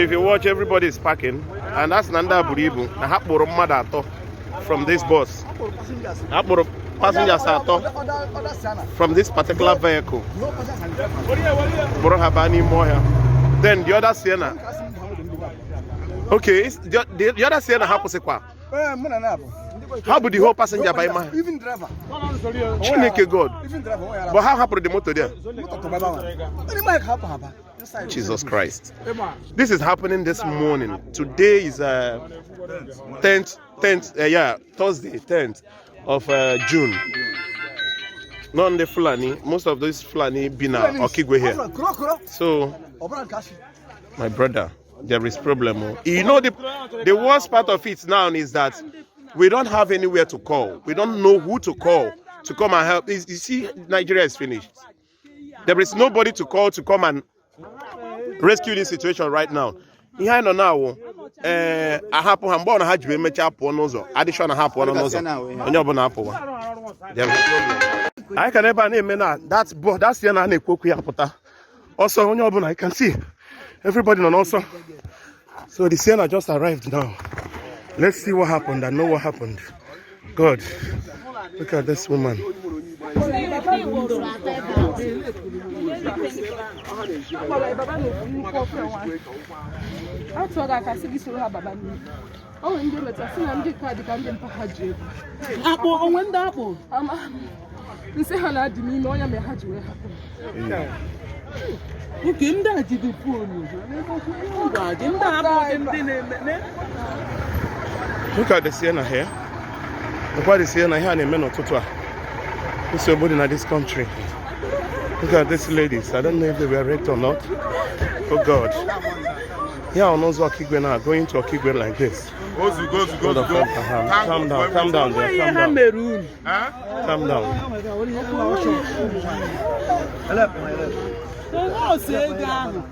If you watch, everybody is parking, and that's na ndị a buru ibu na ha kpụrụ mmadụ atọ from this bus. Ha kpụrụ passengers atọ from this particular vehicle, kpụrụ ha baa n'ime ọhịa. Then the other Sienna, okay, the other Sienna, ha kwụsịkwa. Ha bụ the whole passenger by ma. Even driver. Chineke God. Even driver onwe ya. But ha hapụrụ the motor there. Moto tọgbọ ebe ahụ. Ndị mmadụ ka hapụ ha ba. Inside. Jesus Christ. This is happening this morning. Today is 10th, 10th, yeah, Thursday, 10th of June. Not the Fulani. Most of those Fulani be now Okigwe here. Kuro kuro. So, Ọ bụrụ nke asị. My brother, there is problem, oh. The worst part of it now is that we don't have anywhere to call. We don't know who to call to come and help. You see, Nigeria is finished. There is nobody to call to come and rescue this situation right now. Ihe anyị nọ na awụ ee ahapụ ha mgbe ọ na ha ji wee mechaa pụọ n'ụzọ adịshọ na ha pụọ n'ụzọ onye ọbụla apụwa. There is problem. Anyị ka n'ebe a na-eme na that that Sienna a na-ekwu okwu ya pụta ọsọ onye ọbụla. You can see everybody nọ n'ọsọ. So the Sienna just arrived now. Let's see what happened and know what happened. God, look at this woman. Akpọrọ baba n'ofu nnukwu ofe nwa atụọ gị aka sị gị soro ha baba n'ihu o nwere ndị meta sị na ndị ka dị ka ndị mpa ha ji ego. Akpụ onwe ndị akpụ. Ama nsị ha na-adị n'ime ọnya mere ha ji wee hapụ m. Nke ndị a jide phone ndị abụghị ndị na-eme Look at the Sienna here. Look at the Sienna here na-eme n'ụtụtụ a. Nsogbu dị na this country. Look at these ladies. I don't know if they were raped or not. Oh God. Here on ụzọ Okigwe now, going to Okigwe like this. Ozugo, ozugo, Hold on, ozugo. calm, calm down, calm down there, ihe calm ha down, mere unu. Calm down. Onwe ose ego ahụ.